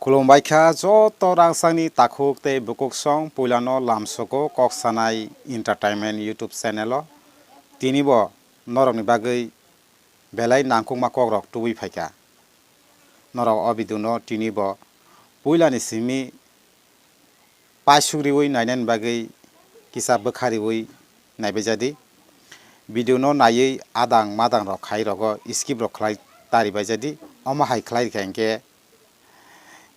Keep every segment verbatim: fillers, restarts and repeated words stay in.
Khulumbai kha joto rangchakni takhuk tei bukuksong, puilano lamsogo Kok Sanai Entertainment YouTube channel o. Tini bo norokni bagwi belai nangkukma kokrok tubui phaikha. Norok o video no tini bo puilani simi paisuk riui nainani bagwi kisa bwkha riui naibaijadi. Video no naiwi adang madang rok khai rogo skip rok khlai taribaijadi. Omo hai khlai rikha hinkhe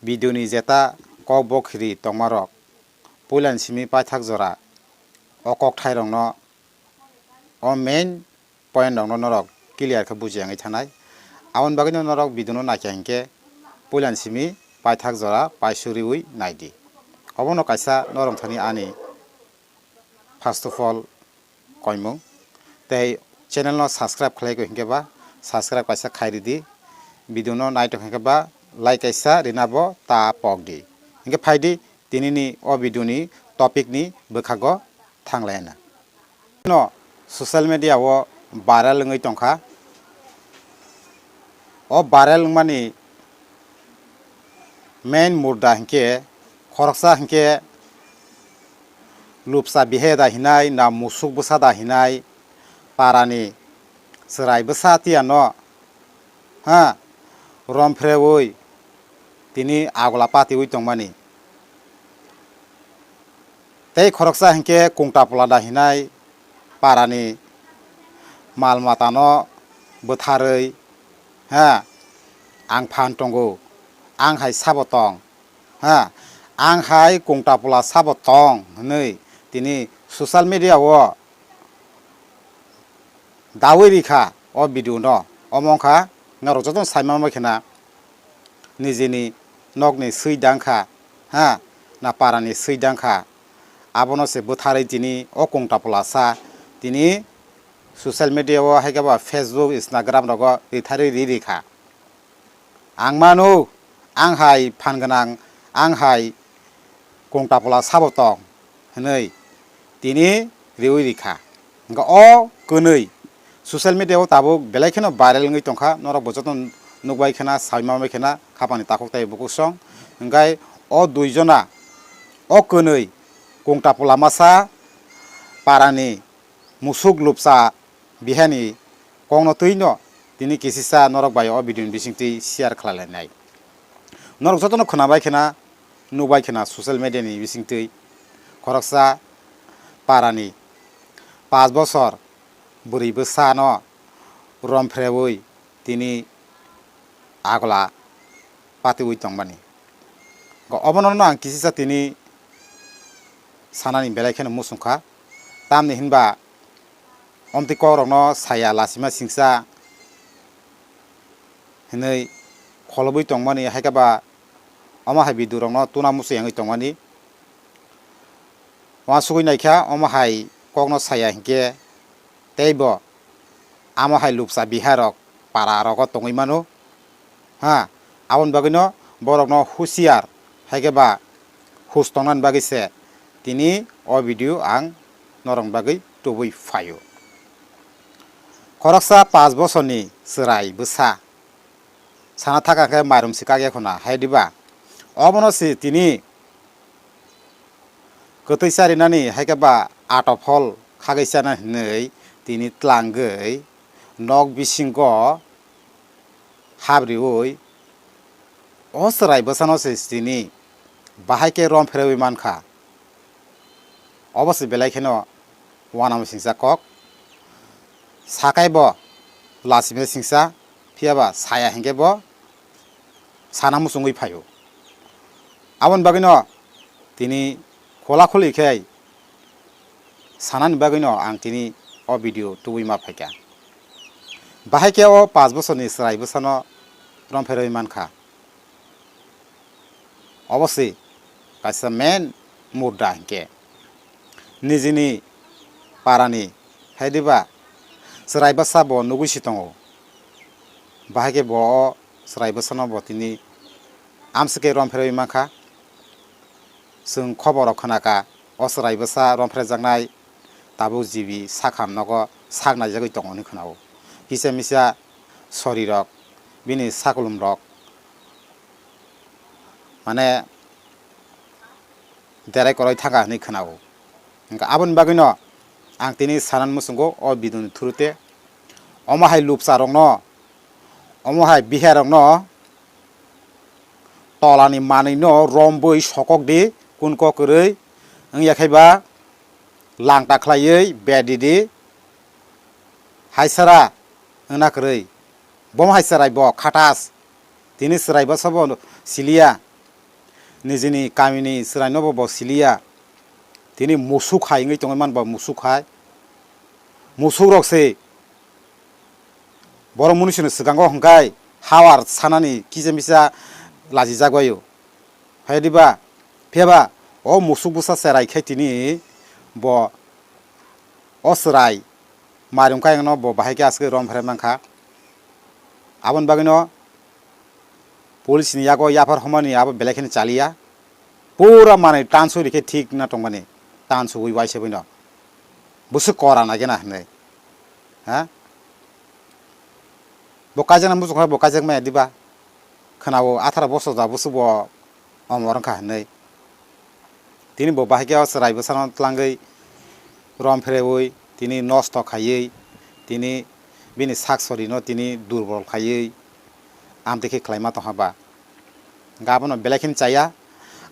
video ni jeta kok bokhiri tongma rok puilani simi paithak jora o kokthai rokno o main point rokno norok clear khe buji yangwi thanai. Aboni bagwino norok video no naikha hinkhe puilani simi paithak jora paisuk riui naidi. Obono kaisa norok thani ani first of all koimung tei channel no subscribe khlai kho hinkhe ba subscribe kaisa khai ridi, video no naitok hinkhe ba like kaisa rina bo ta pok di. Hinkhe phaidi tinini o video ni topic ni bwkhago thanglaina. No social media o viral wngwi tongkha. O viral wngmani main mudda hinkhe khoroksa hinkhe lupsa bihe da hinai na musuk bwsa da hinai parani chwrai bwsa tiyano ha romphreui tini agola patiui tongmani. Tei khoroksa hinkhe kungta pula da hinai parani mal matano bwtharwi, ha, ang phan tongo, ang hai sabo tong, ha, ang hai kungta pula sabo tong hwnwi tini social media o daui rikha o video no. Omo wngkha norok jotono saima bai khena nijini nokni swi dangkha, ha, na parani swi dangkha. Abono se bwtharwi tini o kungta pula sa tini social media o hai khe ba Facebook, Instagram rogo ritharwi ri rikha. Ang mano, ang hai phan gwnang, ang hai kungta pula sabo tong hwnwi tini riui rikha. Hwnkhe o kwnwi social media o tabuk belai kheno viral wngwi tongkha, norok bo joto nukbai khena, saima bai khena, khapangni takhuk tai bukuksong. Hwnkhe o dui jona o kwnwi kungta pula masa parani musuk lupsa bihani kokno twino tini kisisa norok bai o video ni bisingtwi share khlai lainai. Norok jotono khwnabai khena, nukbai khena social media ni bisingtwi khoroksa parani panch bosor bwrwi bwsano romphreui tini agola patiui tongmani. Obono no ang kisisa tini sanani belai kheno muchungkha, tamni hinba omtwi kokrokno saya lasima singsa hinwi kholobwi tongmani, hai khe ba omo hai video rokno tuna muchung yangwi tongmani. Uansugwi naikha omo hai kokno saya hinkhe teibo amo hai lupsa biharok para rogo tongwi mano. Ha, aboni bagwino borokno husiar hai khe ba hus tongnani bagwi se tini o video ang norokni bagwi tubui phaio. Khoroksa panch bosorni chwrai bwsa sana thaka khe mairum si kak ya khuna hai diba? Obono se tini kwtwi charinani hai khe ba ato phol khagwi chana hinwi tini tlangwi nok bisingo hap riui o chwrai bwsano se tini bahai khe rom phereui mankha. Obo se belai kheno uanamo singcha kok. Sakai bo lasime singcha, phiya ba saya hinkhe bo sana muchungwi phaio. Aboni bagwino tini khola kholi khe sanani bagwino ang tini o video tubui ma phaikha. Bahai khe o panch bosorni chwrai bwsano rom pherwi mankha. Obo se kaisa main mudda hinkhe. Nijini parani hai diba chwrai bwsa bo nugui si tongo. Bahai khe bo o chwrai bwsano bo tini amswkhe rom pherwi mankha. Chwng khoboro khwnakha, o chwrai bwsa rom pherjaknai tabuk jibi sakham nogo sak naijagwi tongo hwnwi khwnao. Kisa misa sorirok, bini sakulumrok, mane derai koroi thanga hinwi khwnao. Hwnkhe aboni bagwino ang tini sanan muchungo o video ni through te omo hai lupsa rokno, omo hai biha rokno tolani manwino rombwi sokok di, kun kok kwrwi wngya khai ba langta khlaiwi bedi di. Hai sara wngna kwrwi, bomo hai chwrai bo khatas, tini chwrai bo sabo siliya, nijini kamini chwraino bo bo siliya, tini musuk hai wngwi tongwi man bo musuk hai, musuk rok se. Borok munisini swkango hwnkhe hawar sanani kisa misa lachijak bai-o. Phai diba? Phiya ba o musuk bwsa cherai khe tini bo o chwrai mairum kayangno bo bahai khe aswk rom pherep mankha. Aboni bagwino police ni yago yaphar homani abo belai kheno chaliya. Pura manwi tanswi rikhe thik na tongmani, tanswi waisa bwino. Bwswk kora nai gena hinwi. Ha? Bo kaijakna muchung kha bo kaijak maya diba? Khwnao atharo bosor da bwswk bo omor wngkha hinwi. Tini bo bahai khe o chwrai bwsano tlangwi rom pherewi tini nosto khaiwi tini bini sak sorino tini durbol khaiwi amtwi khe khlaima tongkha ba. Hwnkhe abono belai kheno chaya.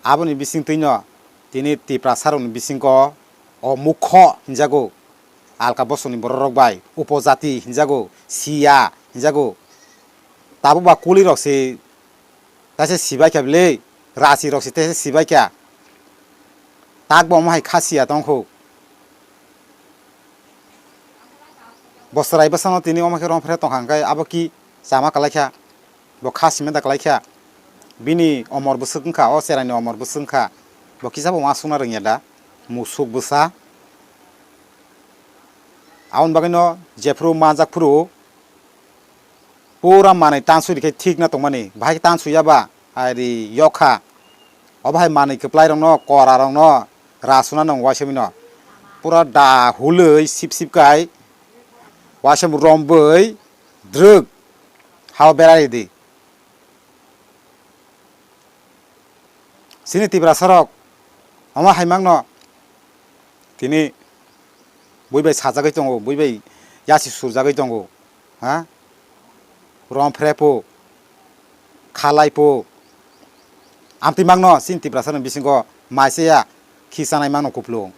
Aboni bisingtwino tini Tiprasarokni bisingo o mukho hinjago, alka bosongni bororok bai upojati hinjago, siya hinjago. Tabuk ba kulirok se taisa sibaikha bwle, rachirok se taisa sibaikha. Takbo omo hai kha siya tongkhu. Bo chwrai bwsano tini omo khe rom phere tongkha hwnkhe abo ki chama kwlaikha, bo kha simi da kwlaikha, bini omor bwswk wngkha, o cheraini omor bwswk wngkha, bo kisa bo uansukna rwngya da, musuk bwsa. Aboni bagwino jephuru manjak phuru pura manwi tanswi rikhe thik na tongmani, bahai khe tanswi ya ba, hai ri yokha. Obo hai manwi kwplai rokno, kora rokno, rasuna nang waisa bino. Pura da hulwi sip sip kai, waisa rombwi drwk hao berai di. Chini Tiprasarok omo hai mangno tini bui bai sajagwi tongo, bui bai yasi surjagwi tongo, ha? Rom phre po, khalai po, amtwi mangno chini Tiprasarokni bisingo maisa ya khisanai mangno kupulung.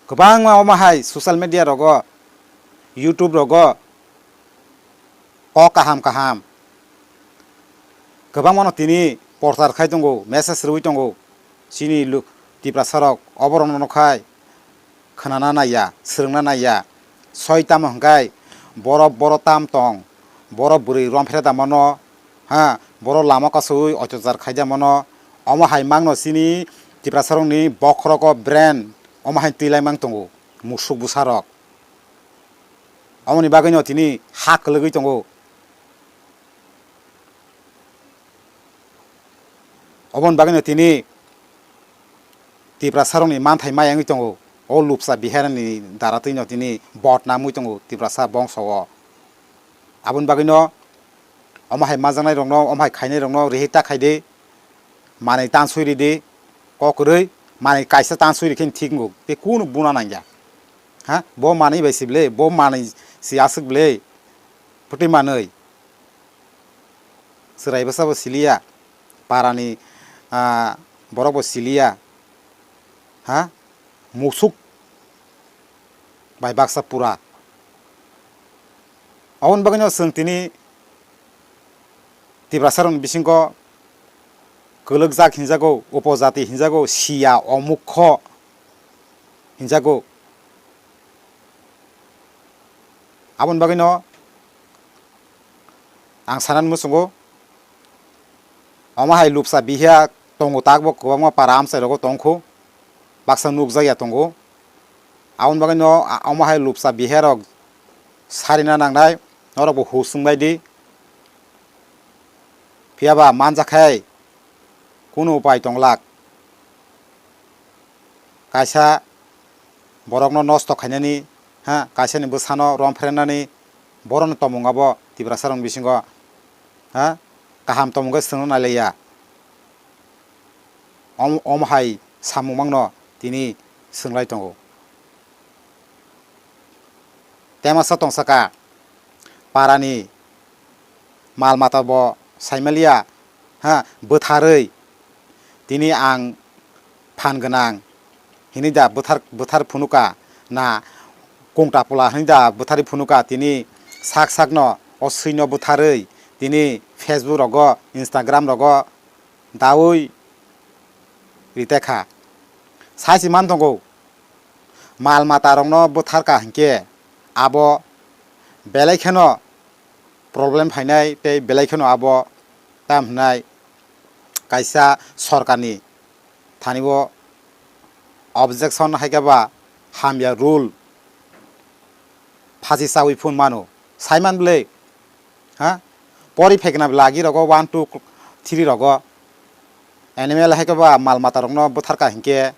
Kwbangma omo hai social media rogo, YouTube rogo, kok kaham kaham kwbangmano tini porchar khai tongo, message rwui tongo. Chini lu-, Tiprasarok oborokno khai khwnana naiya, swrwngna naiya. Soi tamo hwnkhe borok, borok tam tong, borok bwrwi rom phere da mano, ha, borok lama kasaui oitosar khai da mano. Omo hai mangno chini Tiprasarokni bokhorogo brain omo hai twi lai mang tongo, musuk bwsarok. Omoni bagwino tini ha kwlwgwi tongo. Oboni bagwino tini Tiprasarokni manthai maya wngwi tongo. O lupsa biharani daratwino tini bodnam wngwi tongo Tiprasa bongso o. Aboni bagwino omo hai majaknairokno, omo hai khainairokno rihik ta khai di, manwi tanswi ridi, kok kwrwi manwi kaisa tanswi rikhe thik wngo, tei kunu buna nangya. Ha, bo manwi bai si bwle, bo manwi si aswk bwle, pwtwi manwi. Chwrai bwsa bo siliya, parani, ah, borok bo siliya. Ha, musuk bai baksa pura. Aboni bagwino chwng tini Tiprasarokni bisingo kwlwkjak hinjago, upojati hinjago, siya, omukho hinjago. Aboni bagwino ang sanani muchungo, omo hai lupsa bihiya tongo, takbo kwbangma para amchai rogo tongkhu, baksa nukjakya tongo. Aboni bagwino a-, omo hai lupsa bihiya rok sarina nangnai, norokbo hus wngbai di. Phiyaba manjak khai kunu upai tonglak. Kaisa borokno nosto khainani, ha, kaisani bwsano rom phrenani, borokni tomung abo Tiprasarokni bisingo, ha, kaham tomung khe swngno nailaiya. om-, om hai samung mangno tini swnglai tongo. Temasa tongsaka parani mal mata bo saimaliya, ha, bwtharwi tini ang phan gwnang hinwi da bwthar, bwthar phunuka na kungta pula hinwi da bwtharwi phunuka tini sak sakno o swino bwtharwi tini Facebook rogo, Instagram rogo dawi ritekha. Saisi man tongo, mal mata rokno bwtharka hinkhe abo belai kheno problem phainai tei belai kheno abo tam hwnai kaisa sorkarni thani o objection hai khe ba hamya rule phasi chawi phun mano, saiman bwle, ha? Pori phekna lagi rogo one, two, three rogo animal hai khe ba mal mata rokno bwtharka hinkhe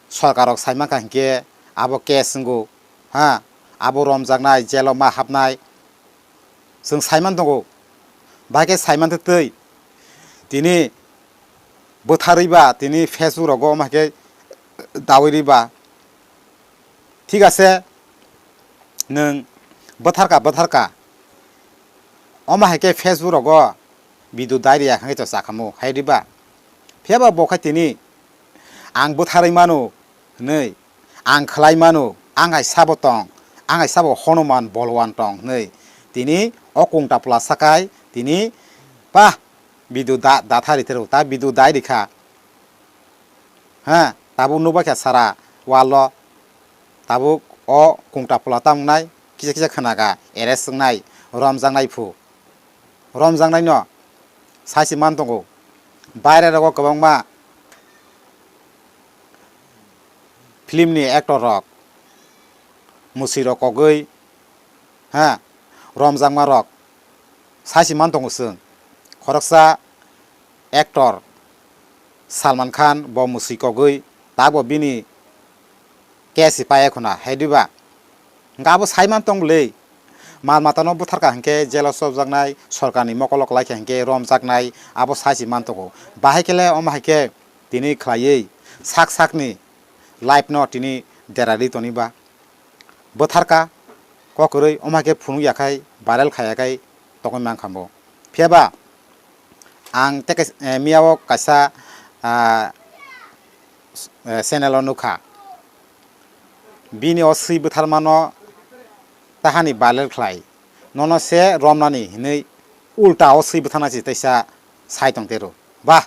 sorkar rok saimankha hinkhe abo case wngo, ha? Abo romjaknai, jail o ma hapnai, chwng saiman tongo. Bahai khe saiman twi tini bwtharwi ba tini Facebook rogo omo hai khe dawi ri ba. Thik ase, nwng bwtharka, bwtharka. Omo hai khe Facebook rogo video dai ri ya khe to chakhamu hai ri ba. Phiya ba bo khe tini ang bwtharwi mano hwnwi, ang khlai mano, ang hai sabo tong, ang hai sabo Hanuman bolwan tong hwnwi tini o kungta pula sakai tini pa video da, da thari thero, ta video dai rikha. Ha, tabuk nukbai kha sara wall o, tabuk o kungta pula tam wngnai, kisa kisa khwnaga, arrest wngnai, romjaknai phu. Romjaknaino saisi man tongo. Baire rogo kwbangma film ni actor rok, mwswi rok kogwi, ha, romjakma rok saisi man tongo chwng. Khoroksa actor Salman Khan bo mwswi kogwi tabo bini case paiya khuna, hai diba? Hwnkhe abo saiman tong bwle, mal matano bwtharkha hinkhe jail o chopjaknai, sorkarni mokolo kwlaikha hinkhe romjaknai, abo saisi man tongo. Bahai khle omo hai khe tini khlaiwi sak sakni life no tini derarwi toniba. Bwtharka, kok kwrwi, omo hai khe phunuk ya khai, viral khaiya khai tongwi mankha bo. Phiya ba ang tei kaisa, eh, miya o kaisa, ah, eh, channel o nukha. Bini o swi bwtharmano tahani viral khlai. Nono se romnani hinwi ulta o swi bwtharna si teisa sai tong tero. Bah!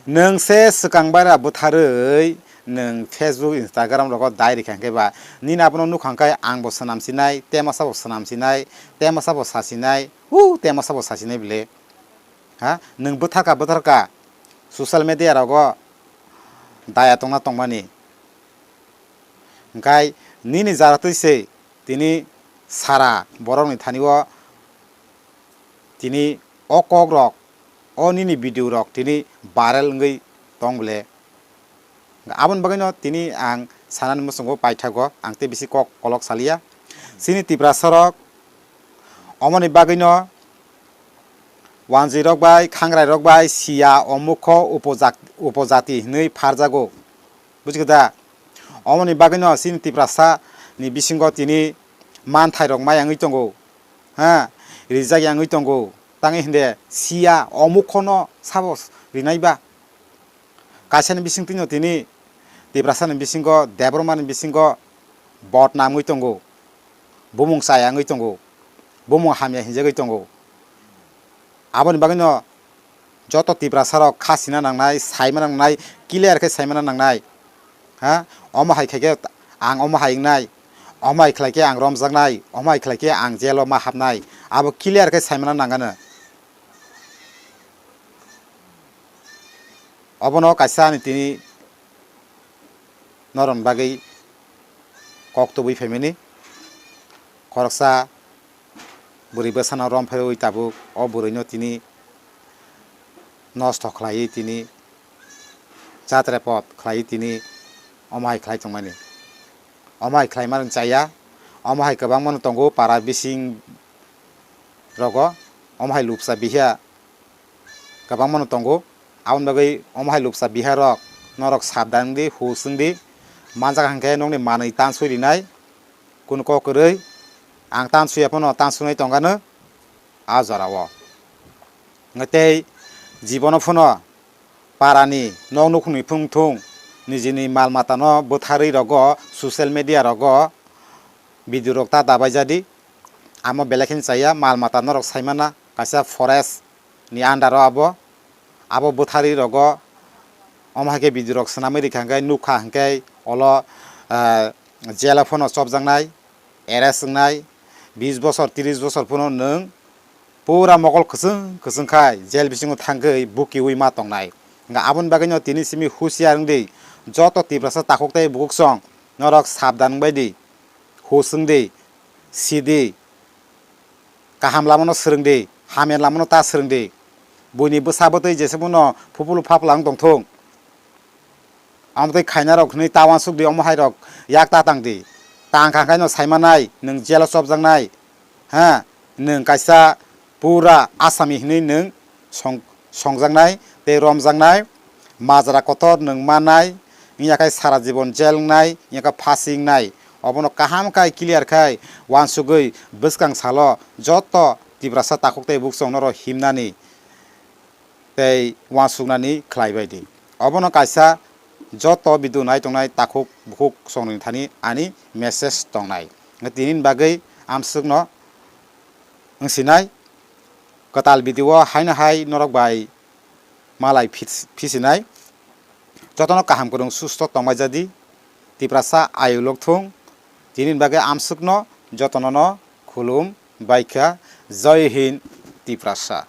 Nwng se swkang baira bwtharwi nwng Facebook, Instagram rogo dai rikha hinkhe ba nini abono nukha hinkhe ang bo swnam sinai, tei masa bo swnam sinai, tei masa bo sa sinai, hu, tei masa bo sa sinai bile. Ha? Nwng bwtharka, bwtharka social media rogo daya tongna tongmani. Hwnkhe nini jaratwi se tini sara borokni thani o tini o kok rok, o nini video rok tini viral wngwi tong bole. Aboni bagwino tini ang sanani muchungo paithago, ang tei bisi kok kolok saliya. Chini Tiprasa rok omoni bagwino wanjwi rok bai, khangrai rok bai, siya, omukho, upojak-, upojati hinwi pharjago. Bujikha da? Omoni bagwino chini Tiprasa ni bisingo tini manthai rok maya wngwi tongo. Ha, rijak ya wngwi tongo. Tangwi hinde siya omukhono sabo rinai ba. Kaisani bisingtwino tini Tiprasani bisingo, Debbarmani bisingo bot namwi tongo, bumung chaya wngwi tongo, bumung hamya hinjagwi tongo. Aboni bagwino joto Tiprasarok kha sina nangnai, saimana nangnai, clear khe saimana nangnai. Ha? Omo hai khaikhe ang omo hai wngnai, omo hai khlaikhe ang romjaknai, omo hai khlaikhe ang jail o ma hapnai, abo clear khe saimana nangano. Obono kaisa ani tini norokni bagwi kok tubui phaimani. Khoroksa bwrwi bwsano rom phaiwi tabuk o bwrwino tini nosto khlaiwi tini chatrepot khlaiwi tini omo hai khlai tongmani. Omo hai khlaima rwng chaya, omo hai kwbangmano tongo para bising rogo, omo hai lupsa bihiya kwbangmano tongo. Aboni bagwi omo hai lupsa biharok norok sabdan wng di, hus wng di, manjak hwnkhe nokni manwi tanswi rinai, kunu kok kwrwi ang tansuya phano tansunai tongano a jorao. Hwnkhe tei jibono phano parani nok nukhungni phung thung nijini mal matano bwtharwi rogo social media rogo video rok ta dabai jadi. Amo belai kheno chaya, mal mata norok saimana kaisa forest ni under o abo, abo bwtharwi rogo omo hai khe video rok swnamwi rikha hwnkhe nukha hwnkhe olo, ah, jail o phano chopjaknai, arrest wngnai, bis bosor tris bosor phano nwng pura mokol kwchwng kwchwng khai jail bisingo thangwi bukiwi ma tongnai. Hwnkhe aboni bagwino tini simi husiar wng di, joto Tiprasa takhuk tei bukuksong norok sabdan wng bai di, hus wng di, si di, kaham lamano swrwng di, hamya lamano ta swrwng di. Buini bwsa bwtwi jesa bono phupulu phapla wng tongthung. Amo tei khainarok hwnwi ta uansuk di, omo hai rok yak ta tang di. Tang kha khaino saimanai, nwng jail o chopjaknai. Ha, nwng kaisa pura Asami hwnwi nwng song-, songjaknai tei romjaknai. Majra kotor nwng mannai, wngya khe sara jibon jail wngnai, wngya khe phasi wngnai. Obono kaham khai clear khai uansugwi bwskang salo joto Tiprasa takhuk tei buksong norok himnani tei uansuknani khlai bai di. Obono kaisa joto video nai tongnai takhuk bukhuk songrokni thani ani message tongnai. Tini bagwi amswkno wngsinai kwtal video o haino hai norok bai malai phis-, phisinai. Jotono kaham kwrwng susto tongbai jadi. Tiprasa ayuk lok thung. Tini bagwi amswkno jotono no khulum baikha. Jai Hind Tiprasa.